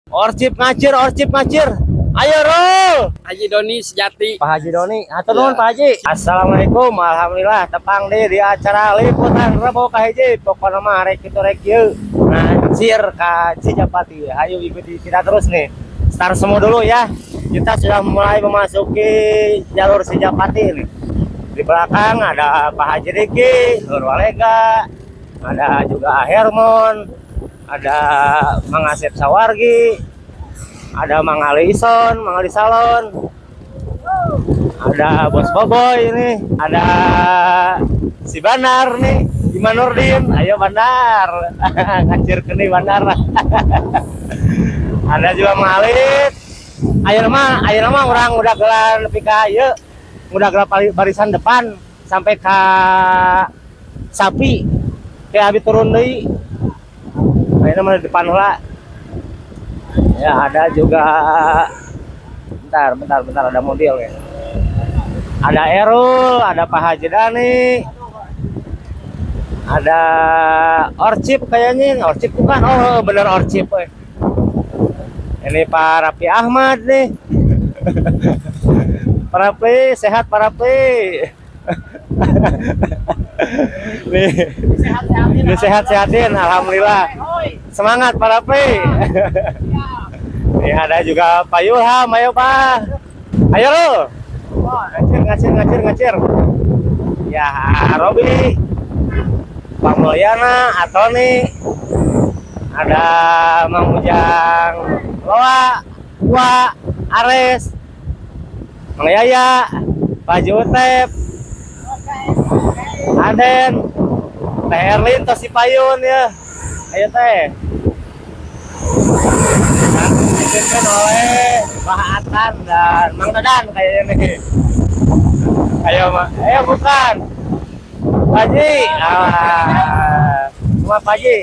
Orcip ngacir, orcip ngacir. Ayo roll. Haji Doni Sejati. Pak Haji Doni, hatur nuhun Ya. Pak Haji. Assalamualaikum, alhamdulillah tepang deh di acara liputan Rebo Kahiji. Pokoknya mah rek kitu rek kieu. Ngacir ka Cijapati. Ayo ikuti kita terus nih. Start semua dulu ya. Kita sudah mulai memasuki jalur Cijapati nih. Di belakang ada Pak Haji Riki, Nur Walega, ada juga Hermon, ada Mang Asep Sawargi, ada Mang Ali Ison, Mang Ali Salon, ada Bos Boboy ini, ada si Bandar nih, Iman Nurdin, ayo Bandar, ngacir ke nih Bandar. Ada juga Mang Alit, ayo nama orang udah gelar lebih ka ieu, udah gelar barisan depan sampai ke sapi, kayak habis turun deui. Ayo nama di depan lah. Ya ada juga, bentar, bentar, bentar ada mobil ya. Ada Erul, ada Pak Haji Dani, ada Orcip kayaknya, Orcip bukan, oh bener Orcip. Eh. Ini Pak Raffi Ahmad nih. Pak Raffi, sehat Pak Raffi. Nih, ini sehat-sehatin, alhamdulillah. Semangat Pak Raffi. Ini ada juga Pak Yulham, ayo Pak. Ayo lo. Ngacir, ngacir, ngacir, ngacir. Ya, Robi, Pak Mulyana, Atoni, ada Mang Ujang, Loa, Wa, Ares, Mang Yaya, Pak Haji Utep, Aden, Teh Erlin, Tosipayun ya. Ayo Teh. Dipimpin oleh Pak Atan dan Mang Dadan kayaknya nih. Ayo, Ma. Ayo bukan. Pak Haji. Ah, semua Pak Haji.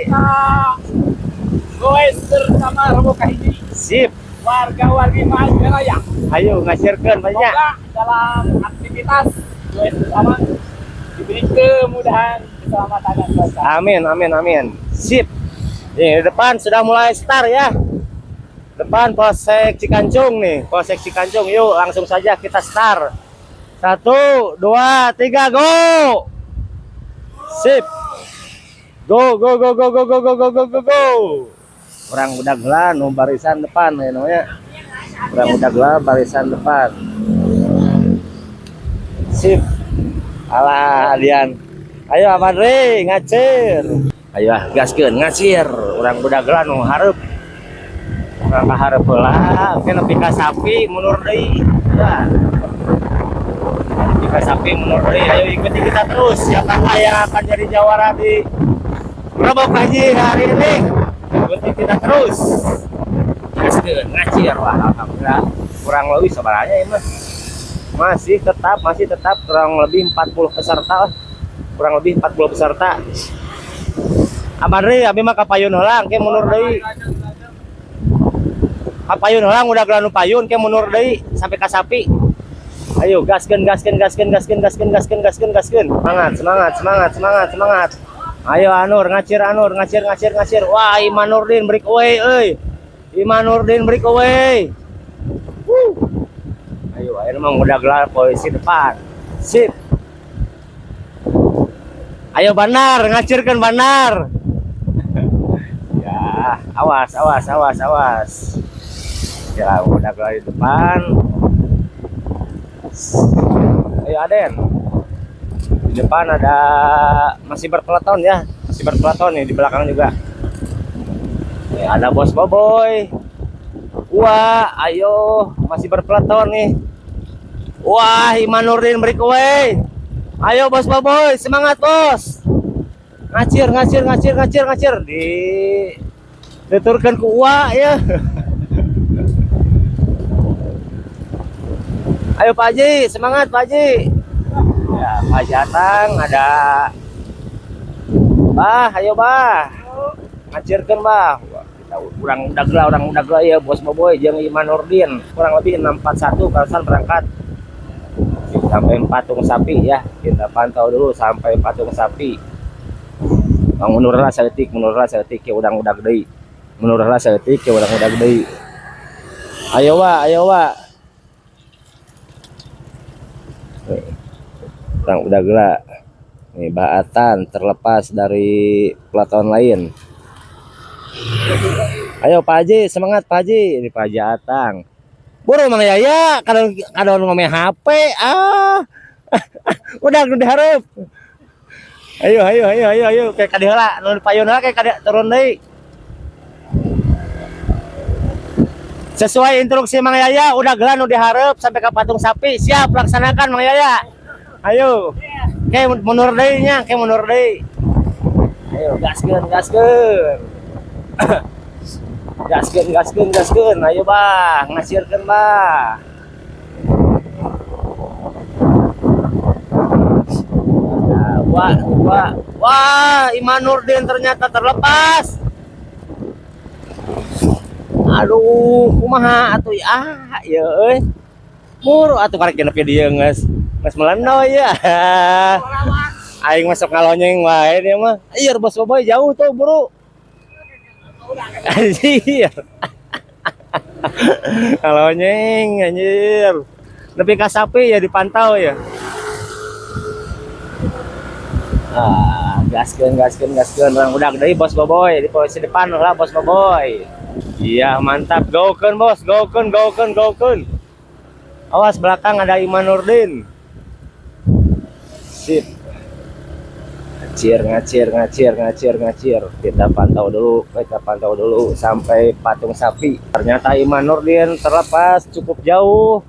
Goes bersama Rebo Kahiji, Sip. warga-wargi Majalaya. Ayo ngacirkeun Pak Haji. Semoga dalam aktivitas goes bersama diberi kemudahan, keselamatan dan keberkahan. Amin, amin, amin. Sip. Nih, di depan sudah mulai start ya. Depan Polsek Cikancung nih, Polsek Cikancung. Yuk, langsung saja kita start. 1, 2, 3, go. Sip. Go, go, go, go, go, go, go, go, go, go, go. Orang udah gelar, nu barisan depan ya namanya. Orang udah gelar barisan depan. Sip. Alah, Dian. Ayo Amadri, ngacir. Ayo ah, gaskeun ngacir. Urang budak gelar nu hareup. Urang ka hareup heula, engke nepi ka sapi mundur deui. Ya. Nepi ka sapi mundur deui. Ayo ikuti kita terus. Siapakah yang akan jadi jawara di Rebo Haji hari ini? Ikuti kita terus. Gaskeun ngacir. Wah, alhamdulillah. Kurang lebih sebenarnya ini mah. Masih tetap kurang lebih 40 peserta lah. Kurang lebih 40 peserta. Abadri, abi mah kapayun heula, engke mundur deui. Kapayun heula udah gelar nu payun, engke mundur deui sampai ka sapi. Ayo gaskeun, gaskeun, gaskeun, gaskeun, gaskeun, gaskeun, gaskeun, gaskeun. Semangat, semangat, semangat, semangat, semangat. Ayo Anur, ngacir Anur, ngacir, ngacir, ngacir. Wah, Iman Nurdin break away euy. Iman Nurdin break away. Wuh. Ayo, ayo mah udah gelar posisi depan. Sip. Ayo Bandar, ngacirkan Bandar. Ya, awas, awas, awas, awas. Ya, udah gelar di depan. Ayo Aden. Di depan ada masih berpeleton ya, masih berpeleton nih di belakang juga. Ya, ada Bos Boboy. Wah, ayo masih berpeleton nih. Wah, Iman Nurdin breakaway. Ayo Bos Boboy, semangat Bos. Ngacir, ngacir, ngacir, ngacir, ngacir. Di diturunkan ke Uwa ya. Ayo Pak Haji, semangat Pak Haji. Ya, Pak Haji Atang ada. Bah, ayo Bah. Ngacirkeun Bah. Wah, kita urang dagla, urang dagla ya Bos Boboy jeung Iman Nurdin. Kurang lebih 641 barusan berangkat. Sampai patung sapi ya. Kita pantau dulu sampai patung sapi. Bang mundur lah saeutik, mundur lah saeutik ya udang-udag deui. Mundur lah saeutik ya udang-udag deui. Ayo wa, ayo wa. Orang udah gerak. Nih Baatan terlepas dari peleton lain. Ayo Pak Haji, semangat Pak Haji. Ini Pak Haji Atang. Buru Mang Yaya, kadon kadon ngome HP. Ah. Udah nu dihareup. Ayo ayo ayo ayo ayo kayak kadi heula, nu payun heula kayak kadi turun deui. Sesuai instruksi Mang Yaya, udah gelan nu dihareup sampai ke patung sapi. Siap laksanakan Mang Yaya. Ayo. Kayak mundur deui nya, kayak mundur deui. Ayo gaskeun, gaskeun. Gaskeun, gaskeun, gaskeun. Ayo bah, ngasirkeun bah. Nah, wah, wah, wah, Iman Nurdin ternyata terlepas. Aduh, kumaha atuh ah, ya euy. Muru atuh karek genep dieu geus. Geus melendo ya. Aing masuk ngalonyeng wae dia mah. Iya, bos boboy jauh tuh, buru. Anjir. Ngalonyeng anjir. Nepi ka sapi ya dipantau ya. Ah, gaskeun gaskeun gaskeun urang udah deui bos boboy di posisi depan lah bos boboy. Iya, mantap. Gokeun bos, gokeun gokeun gokeun. Awas belakang ada Iman Nurdin. Sip. Ngacir, ngacir, ngacir, ngacir, ngacir. Kita pantau dulu, kita pantau dulu sampai patung sapi. Ternyata Iman Nurdin terlepas cukup jauh.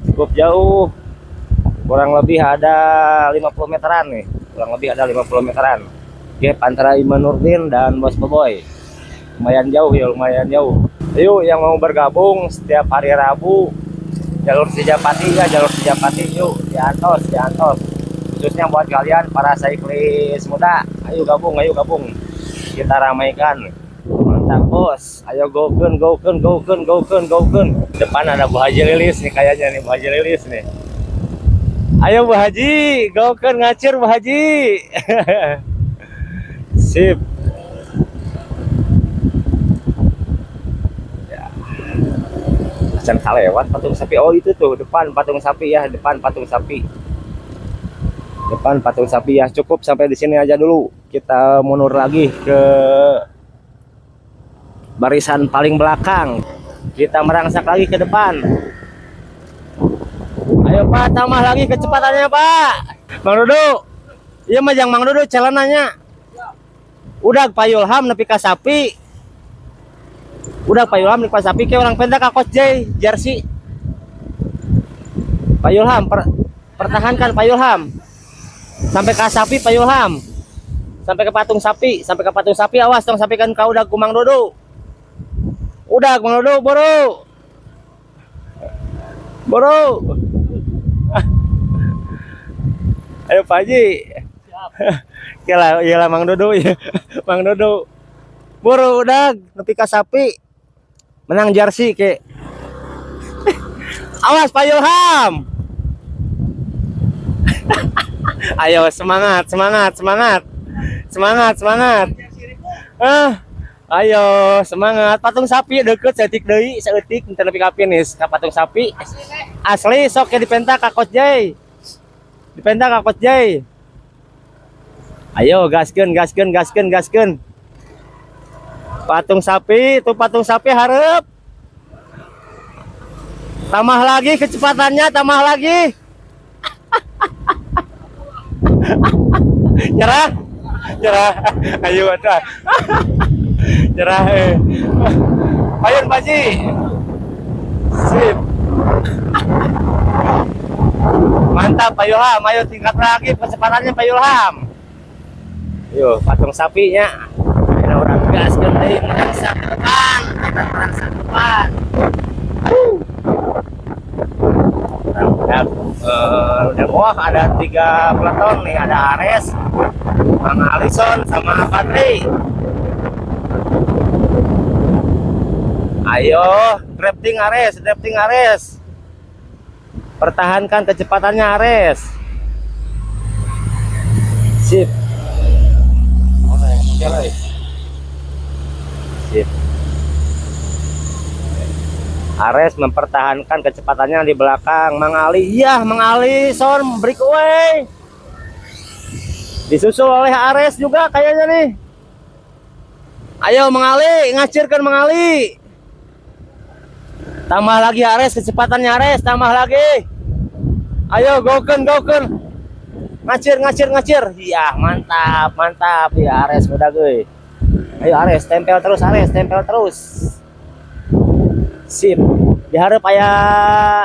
Cukup jauh. Kurang lebih ada 50 meteran nih. Kurang lebih ada 50 meteran. Gap antara Iman Nurdin dan Bos Boboy. Lumayan jauh ya, lumayan jauh. Ayo yang mau bergabung setiap hari Rabu jalur Sijapati ya, jalur Sijapati yuk, diantos, diantos. Khususnya buat kalian para cyclist muda, ayo gabung, ayo gabung. Kita ramaikan. Mantap bos. Ayo gokeun, gokeun, gokeun, gokeun, gokeun. Depan ada Bu Haji Lilis nih kayaknya nih, Bu Haji Lilis nih. Ayo Bu Haji, gokeun ngacir Bu Haji. Sip. Ya. Acan kalewat patung sapi. Oh itu tuh depan patung sapi ya, depan patung sapi. Depan patung sapi ya, cukup sampai di sini aja dulu. Kita mundur lagi ke barisan paling belakang. Kita merangsak lagi ke depan. Ayo Pak, tambah lagi kecepatannya Pak. Mang Dudu. Iya mah jang Mang Dudu celananya. Udah Pak Yulham nepi ka sapi. Udah Pak Yulham nepi ka sapi ke orang penta ka Coach J jersey. Pak Yulham pertahankan Pak Yulham. Sampai ke sapi Pak Yulham. Sampai ke patung sapi, sampai ke patung sapi, awas tong sapi kan kau udah kumang Dudu. Udah Mang Dudu, buru. Buru. Ayo Pak Haji. Siap. Kela, iyalah Mang Dudu ya. Mang Dudu. Buru udah nepi ka sapi. Menang jersey ke. Awas Pak Yulham. Ayo semangat, semangat, semangat. Semangat, semangat. Ah, ayo semangat. Patung sapi deket saeutik deui, saeutik teu nepi ka finish ka patung sapi. Asli sok ke dipenta ka Coach J. Dipenta ka Coach J. Ayo gaskeun, gaskeun, gaskeun, gaskeun. Patung sapi, tuh patung sapi hareup. Tambah lagi kecepatannya, tambah lagi. Nyerah, nyerah. Ayo ada. Nyerah. Payun Pak Haji. Sip. Mantap Pak Yulham, ayo tingkat lagi kecepatannya Pak Yulham. Yo, patung sapinya. Ada orang gas gede merangsak ke depan, kita merangsak ke depan. Udah, wah ada 3 peleton nih, ada Ares, Bang Alison sama Patri. Ayo, drafting Ares, drafting Ares. Pertahankan kecepatannya Ares. Sip. Sip. Ares mempertahankan kecepatannya di belakang Mang Ali. Iya, Mang Ali son breakaway. Disusul oleh Ares juga kayaknya nih. Ayo Mang Ali, ngacirkan Mang Ali. Tambah lagi Ares, kecepatannya Ares, tambah lagi. Ayo goken, goken. Ngacir, ngacir, ngacir. Iya, mantap, mantap. Ya Ares udah gue. Ayo Ares, tempel terus Ares, tempel terus. Sip. Diharap aya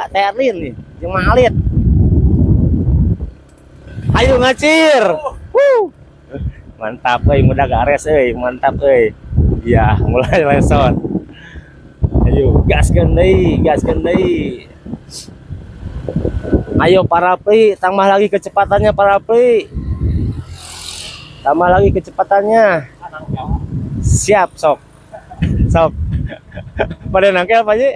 Terlin nih, jeung Mang Alit. Ayo ngacir. Wuh. Mantap euy, mudah Ares euy, mantap euy. Iya, mulai lesot. Ayo gaskeun deui, gaskeun deui. Ayo Parapli, tambah lagi kecepatannya Parapli. Tambah lagi kecepatannya. Siap sok. Sok. Pada nangkel apa sih?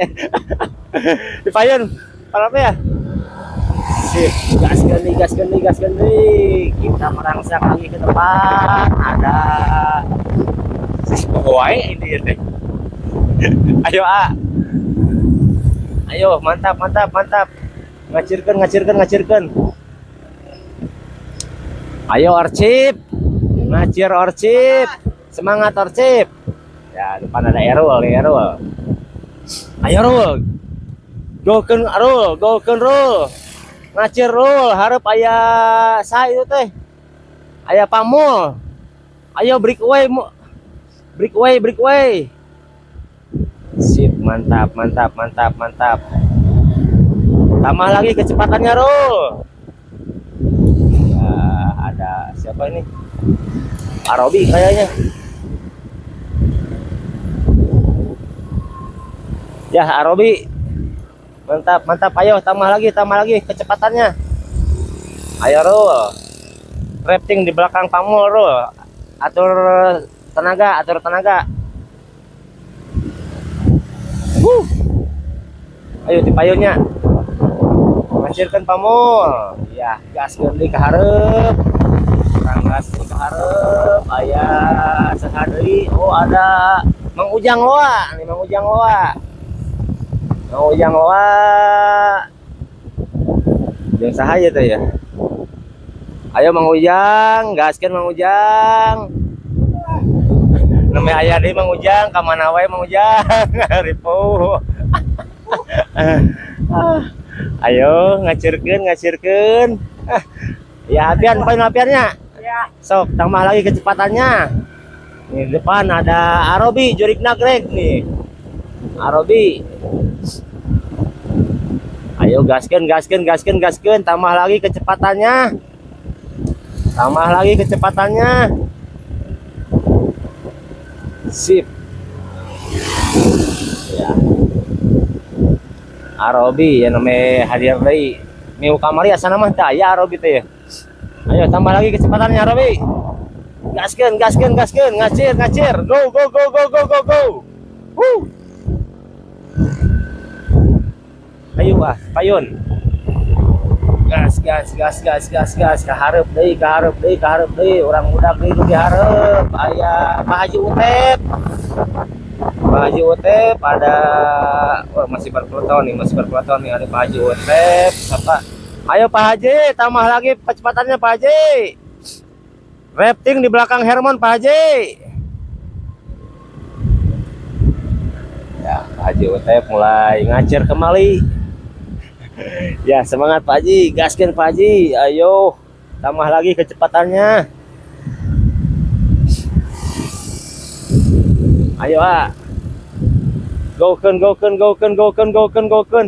Di payun, Parapli ya? Sip, gaskeun deui, gaskeun deui, gaskeun deui. Kita merangsang lagi ke depan. Ada wae ini teh. Ayo A. Ayo, mantap, mantap, mantap. Ngacirkan, ngacirkan, ngacirkan. Ayo Orcip. Ngacir Orcip. Semangat Orcip. Ya, depan ada Erul, Erul. Ayo Rul. Gokeun Rul, gokeun Rul. Ngacir Rul, hareup aya sa itu teh. Aya Pamul. Ayo break away, break away, break away. Sip, mantap, mantap, mantap, mantap. Tambah lagi kecepatannya, Rul. Ya, ada siapa ini? Arobi kayaknya. Ya, Arobi. Mantap, mantap. Ayo tambah lagi kecepatannya. Ayo, Rul. Rafting di belakang Pamul, Rul. Atur tenaga, atur tenaga. Wuh. Ayo di payunnya. Ngacirkan Pamul. Ya, gas deui ka hareup. Kurang gas deui ka hareup. Aya saha deui? Oh, ada Mang Ujang Loa. Nih Mang Ujang Loa. Mang Ujang Loa. Jeung saha ieu teh ya? Ayo Mang Ujang, gaskeun Mang Ujang. Namanya aya deui Mang Ujang, ka mana wae Mang Ujang? Ripuh. Ayo ngacirkeun, ngacirkeun. Ya apian, poin apiannya. Ya. Sok, tambah lagi kecepatannya. Nih di depan ada Arobi, Jurik Nagrek nih. Arobi. Ayo gaskeun, gaskeun, gaskeun, gaskeun, tambah lagi kecepatannya. Tambah lagi kecepatannya. Sip. Ya. Arobi ya namanya hadir deui. Minggu kamari asana mah teu aya Arobi teh ya. Ayo tambah lagi kecepatannya Arobi. Gaskeun, gaskeun, gaskeun, ngacir, ngacir. Go, go, go, go, go, go, go. Woo. Ayo ah, payun. Gas, gas, gas, gas, gas, gas. Kahareup deui, kahareup deui, kahareup deui. Urang budak deui nu dihareup. Aya Pak Haji Utep. Pak Haji Utep ada, wah, masih berpeloton nih, masih berpeloton nih. Ada Pak Haji Utep, siapa? Ayo Pak Haji, tambah lagi kecepatannya Pak Haji. Rafting di belakang Hermon Pak Haji. Ya, Pak Haji Utep mulai ngacir kembali. Ya, semangat Pak Haji, gaskeun Pak Haji. Ayo, tambah lagi kecepatannya. Ayo, ah. Gokeun, gokeun, gokeun, gokeun, gokeun, gokeun.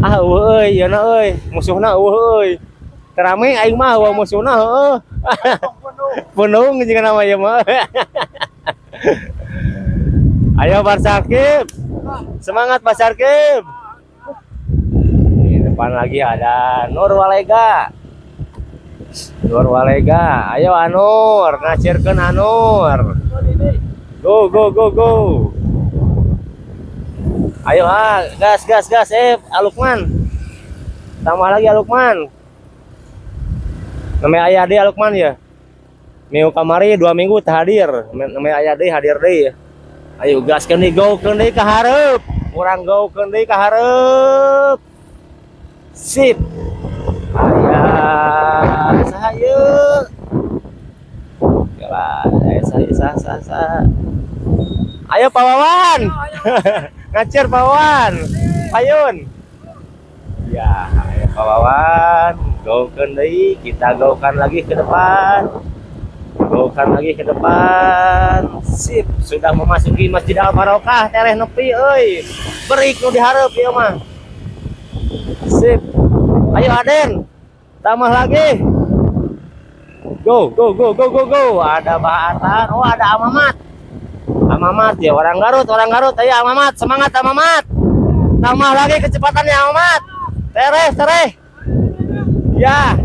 Ah, eueuh euy, yeuna euy, musuhna eueuh euy. Terame aing mah eueuh musuhna heueuh. Penuh jeung nama ieu mah. Ayo Pak Sarkib. Semangat Pak Sarkib. Di depan lagi ada Nur Walega. Nur Walega. Ayo Anur, ngacirkeun Anur. Go go go go. Ayo ah, gas gas gas Alukman. Tambah lagi Alukman. Namanya ayah deui Alukman ya. Minggu kamari 2 minggu teu hadir. Namanya ayah deui hadir deui. Ayo gaskeun deui, gokeun deui ka hareup. Urang gokeun deui ka hareup. Sip. Aya saha ieu? Yalah, aya saha saha saha saha. Ayo Pak Wawan. Ngacir Pak Wawan. Payun. Ya, ayo Pak Wawan, gokeun deui, kita gokan lagi ke depan. Gokan lagi ke depan. Sip, sudah memasuki Masjid Al Barokah, tereh nepi euy. Berik nu dihareup ieu mah. Sip. Ayo Aden, tambah lagi. Go, go, go, go, go, go. Ada Bahatan. Oh, ada Amamat. Amamat ya, orang Garut, orang Garut. Ayo Amamat, semangat Amamat. Tambah lagi kecepatannya Amamat. Tereh, tereh. Ya.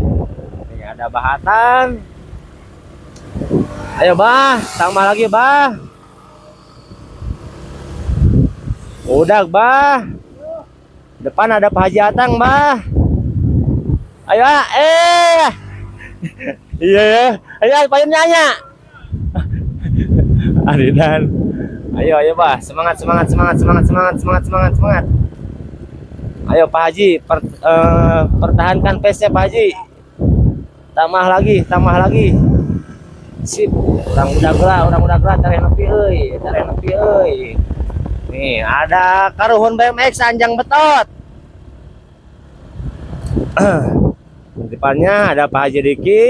Ini ada Bahatan. Ayo Bah, tambah lagi Bah. Udah Bah. Depan ada Pak Haji Atang Bah. Ayo ah. Iya ya. Ayo payun nyanyi. Adidan. Ayo ayo Bah, semangat semangat semangat semangat semangat semangat semangat semangat. Ayo Pak Haji, pertahankan pace-nya Pak Haji. Tambah lagi, tambah lagi. Sip, orang udah gerak, tereh nepi euy, tereh nepi euy. Nih, ada karuhun BMX Anjang Betot. Depannya ada Pak Haji Diki.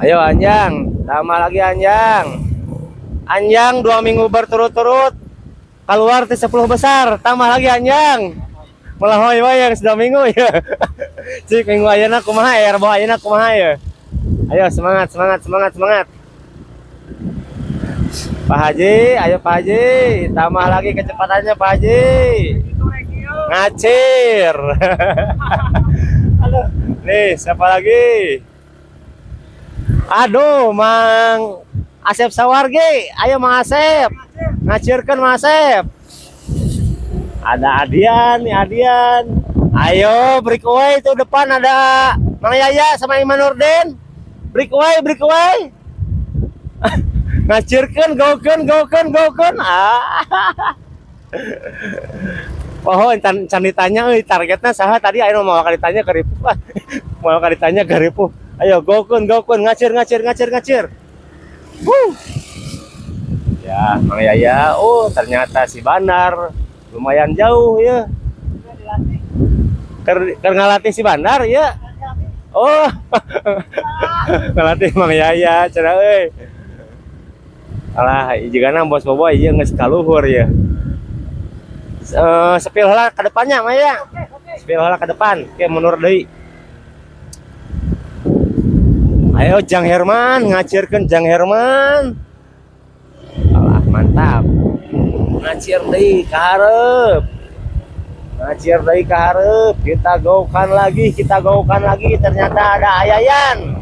Ayo Anjang, tambah lagi Anjang. Anjang 2 minggu berturut-turut keluar di 10 besar, tambah lagi Anjang. Melahoy wae yang sudah minggu ya. Cik minggu ayeuna kumaha ya, rebo ayeuna kumaha ya. Ayo semangat semangat semangat semangat. Pak Haji, ayo Pak Haji, tambah lagi kecepatannya Pak Haji. Ngacir. Aduh. Nih, siapa lagi? Aduh, Mang Asep Sawargi. Ayo Mang Asep. Ngacirkan Mang Asep. Ada Adian nih, Adian. Ayo breakaway itu depan ada Mang Yaya sama Iman Nurdin. Breakaway, breakaway. Ngacirkan, gokeun, gokeun, gokeun. Ah. Oh, can, can ditanya euy targetnya saha tadi ayo mau kali ditanya ke Ripuh. Mau kali ditanya ke Ripuh. Ayo gokeun, gokeun, ngacir, ngacir, ngacir, ngacir. Wuh. Ya, Mang Yaya. Oh, ternyata si Bandar lumayan jauh ya. Ker ngalatih si Bandar ya. Oh. Ngalatih Mang Yaya cenah euy. Alah, jigana bos bobo ieu geus kaluhur ya. Spill heula ke depannya Mang Yaya. Spill heula ke depan, oke mundur deui. Ayo Jang Herman, ngacirkeun Jang Herman. Alah, mantap. Ngacir deui ka hareup. Ngacir deui ka hareup. Kita gokan lagi, kita gokan lagi. Ternyata ada Ayayan.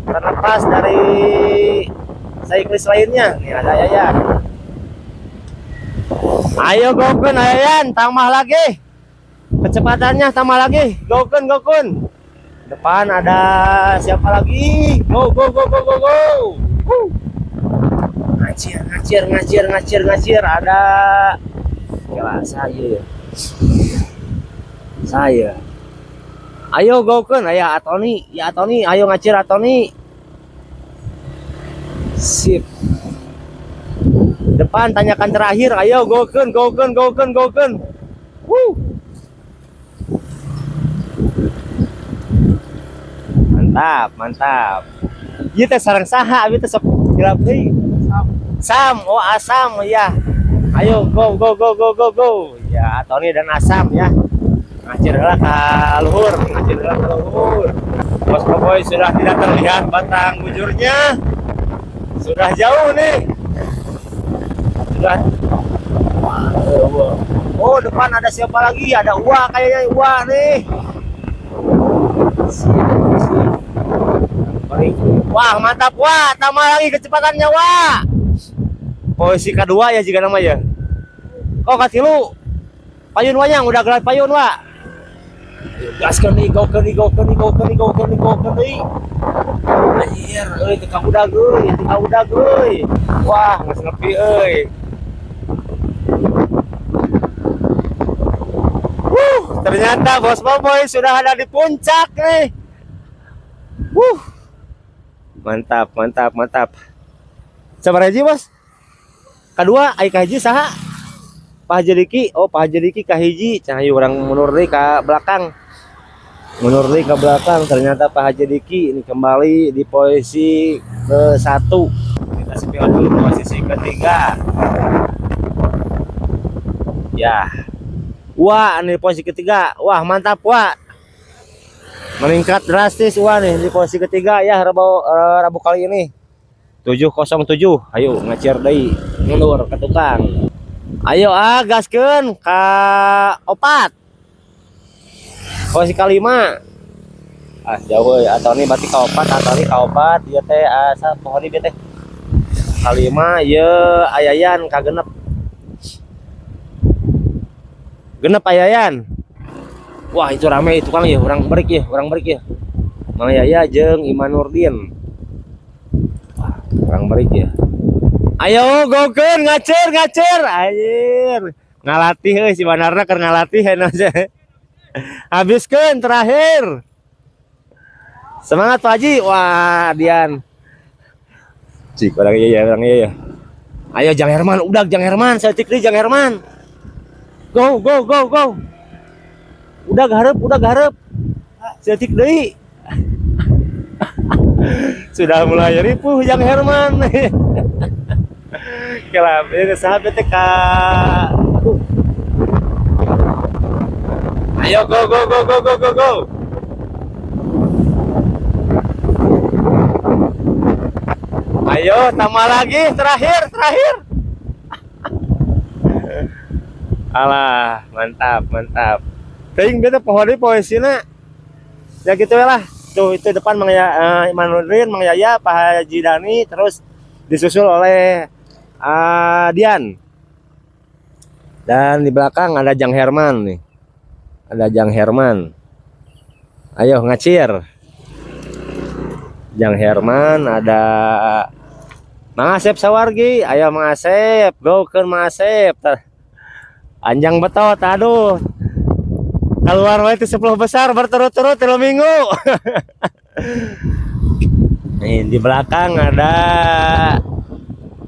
Terlepas dari cyclist lainnya. Nih ada Ayayan. Ayo gokeun Ayayan, tambah lagi. Kecepatannya tambah lagi. Gokeun, gokeun. Depan ada siapa lagi? Go go go go go go. Woo. Ngacir, ngacir, ngacir, ngacir, ngacir. Ada ya, saya. Saya. Ayo gokeun, ayo Atoni, ya Atoni, ayo ngacir Atoni. Sip. Depan tanyakan terakhir, ayo gokeun, gokeun, gokeun, gokeun. Woo. Mantap, mantap. Ieu teh sareng saha abi teh sok hilap deui. Sam, oh Asam ya. Ayo go go go go go go. Ya, Tony dan Asam ya. Ngacir heula ka luhur, ngacir heula ka luhur. Bos Boboy sudah tidak terlihat batang bujurnya. Sudah jauh nih. Sudah. Oh, depan ada siapa lagi? Ada Uwa kayaknya, Uwa nih. Sip, sip. Wah, mantap Wah, tambah lagi kecepatannya Wah. Posisi kedua ya jika nama ya. Oh, katilu. Payun wayang udah gelar payun, Wak. Ayo gaskeun nih, gokeun nih, gokeun nih, gokeun nih, gokeun nih, gokeun nih. Anjir, euy teu kaudag euy, teu kaudag euy. Wah, geus nepi euy. Ternyata Bos Boboy sudah ada di puncak nih. Wuh. Mantap, mantap, mantap. Sabar aja, Bos. Kedua, ai kahiji saha? Pak Haji Diki. Oh, Pak Haji Diki kahiji. Cah ayo urang mundur deui ka belakang. Mundur deui ke belakang. Ternyata Pak Haji Diki ini kembali di posisi ke-1. Kita spill dulu posisi ketiga. Ya. Wah, ini posisi ketiga. Wah, mantap, wah. Meningkat drastis wah nih di posisi ketiga ya Rabu kali ini. 707. Ayo ngacir deui. Mundur ke tukang. Ayo ah gaskeun ka 4. Posisi kelima. Ah jauh euy, atau nih berarti ka 4 atau nih ka 4 ieu teh asa poho di teh. Kalima ieu ayayan ka genep. Genep ayayan. Wah itu rame itu tukang ya, orang break ya, orang break ya. Mang Yaya jeung Iman Nurdin. Wah, orang break ya. Ayo gokeun ngacir ngacir anjir. Ngalatih euy si Banarna keur ngalatih enak aja. Habiskeun terakhir. Semangat Pak Haji. Wah, Dian. Cik orang iya ya, orang iya ya. Ayo Jang Herman, udah Jang Herman, saeutik deui Jang Herman. Go go go go. Udah garep, udah garep. Saeutik deui. Sudah mulai ripuh Jang Herman. Kelap, ini sahabat teh ka. Aduh. Ayo go go go go go go go. Ayo tambah lagi, terakhir, terakhir. Alah, mantap, mantap. Teuing beta poho deui poesina. Ya gitu lah. Tuh itu depan Mang Iman Nurdin, Mang Yaya, Pak Haji Dani, terus disusul oleh Dian. Dan di belakang ada Jang Herman nih. Ada Jang Herman. Ayo ngacir. Jang Herman, ada Mang Asep Sawargi. Ayo Mang Asep, go ke Mang Asep. Anjang betot, aduh. Keluar wae itu 10 besar berturut-turut 3 minggu. Nih di belakang ada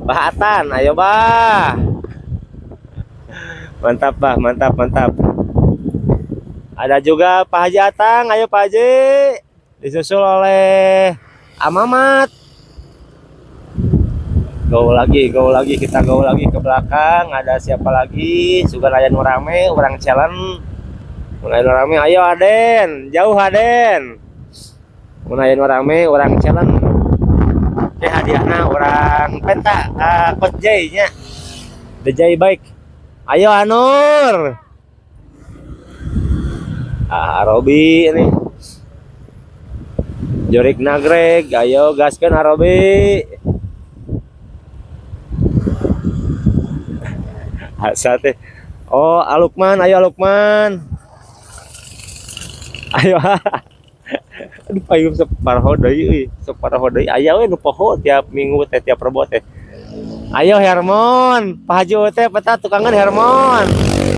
Bah Atan, ayo Bah. Mantap Bah, mantap, mantap. Ada juga Pak Haji Atang, ayo Pak Haji. Disusul oleh Amamat. Go lagi, go lagi, kita go lagi ke belakang. Ada siapa lagi? Sugan aya nu rame, urang challenge. Mun aya nu rame, ayo Aden, jauh Aden. Mun aya nu rame, urang challenge. Oke, hadiahna urang penta ka Coach J nya. The J Bike. Ayo Anur. Ah, Robi ini. Jorik Nagreg, ayo gaskeun Arobi. Asa teh. Oh, Alukman, ayo Alukman. Ayo. Aduh, payung sok paraho deui euy, sok paraho deui. Aya we nu poho tiap minggu teh, tiap rebo teh. Ayo Hermon, Pak Haji teh peta tukangan Hermon.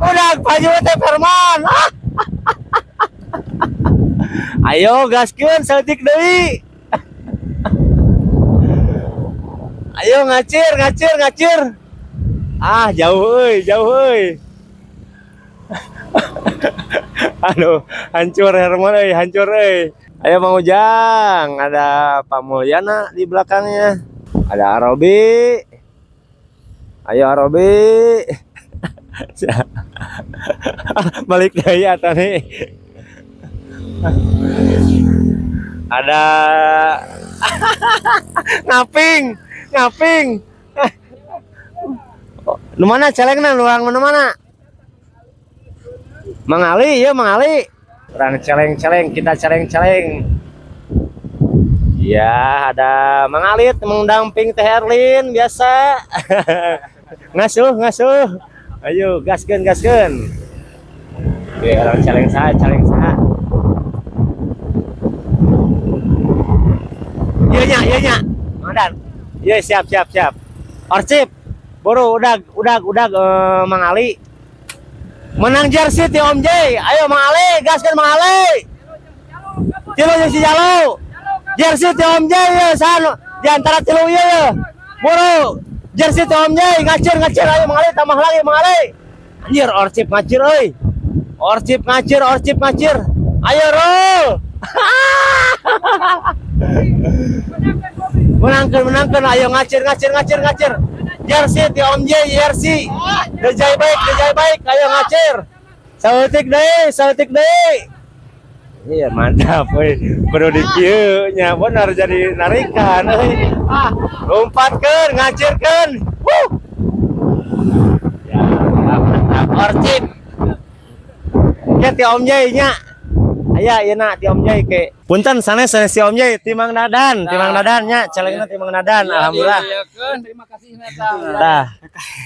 Udah Pak Haji teh Hermon. Ayo gaskeun saeutik deui. Ayo ngacir, ngacir, ngacir. Ah, jauh euy, jauh euy. Aduh, hancur Hermon euy, hancur euy. Ayo Mang Ujang, ada Pak Mulyana di belakangnya. Ada Arobi. Ayo Arobi. Balik deui atuh nih. Ada ngaping, ngaping. Nu mana celengna, nu orang mana-mana? Mang Ali, ya Mang Ali. Orang celeng-celeng, kita celeng-celeng. Ya, ada Mang Alit mendamping Teh Erlin biasa. Ngasuh, ngasuh. Ayo gaskeun, gaskeun. Oke, orang celeng saha, celeng saha. Iya nya, iya nya. Mang Dan. Iya, siap, siap, siap. Orcip. Boro udag, udag, udag, Mang Ali. Menang jersey ti Om J. Ayo Mang Ale, gaskeun Mang Ale. Tilu jeung si Jalo. Jersey ti Om J ya, san di antara tilu ieu ya. Buru. Jersey ti Om J, ngacir ngacir, ayo Mang Ale, tambah lagi Mang Ale. Anjir, orcip ngacir euy. Orcip ngacir, orcip ngacir. Ayo roll. Menangkan, menangkan, ayo ngacir, ngacir, ngacir, ngacir. Jersey ti Om J, jersey. Dejai baik, dejai baik, ayo ngacir. Saeutik deui, saeutik deui. Iya mantap, euy. Kudu di kieu nya bener jadi narikan euy. Ah, lompatkeun, ngacirkeun. Wuh. Ya, mantap. Orcip. Ke ti Om J nya. Aya ieu na ti Om J ke. Punten sanes sanes si Om J ti Mang Dadan, ti Mang Dadan nya, celengna ti Mang Dadan. Alhamdulillah. Terima kasih Neta. Tah,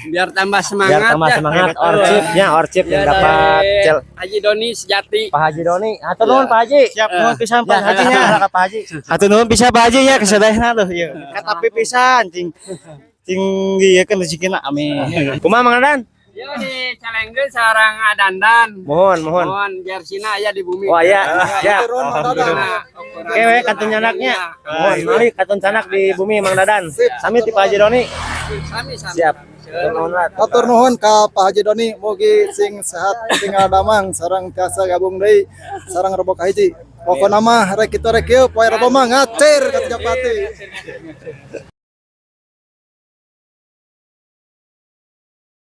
Biar tambah semangat. Biar tambah ya. semangat orcipnya, orcip yang Ya, dapat dari cel Haji Doni Sejati. Pak Haji Doni. Hatur nuhun, Pak Haji. Siap, nuhun pisan Pak Haji nya, ka Pak Haji. Hatur nuhun pisan Pak Haji nya kesadayana tuh ieu. Katapi pisan cing cing ieu kan rezekina, amin. Kumaha, Mang Dadan? Yo dicelengkeun sareng Adandan. Mohon, mohon. Mohon jersina aya di bumi. Wah ya, ya. Nah, Oke, we kantun nyanaknya. Mohon, mari kantun canak di bumi Mang Dadan. Sami ti Pak Haji Doni. Sami sami. Siap. Hatur nuhun lah. Hatur nuhun ka Pak Haji Doni, mugi sing sehat, sing damang sareng tiasa gabung deui sareng Rebo Kahiji. Pokona mah rek kitu rek kieu, poe Rebo mah ngacir ka Pati.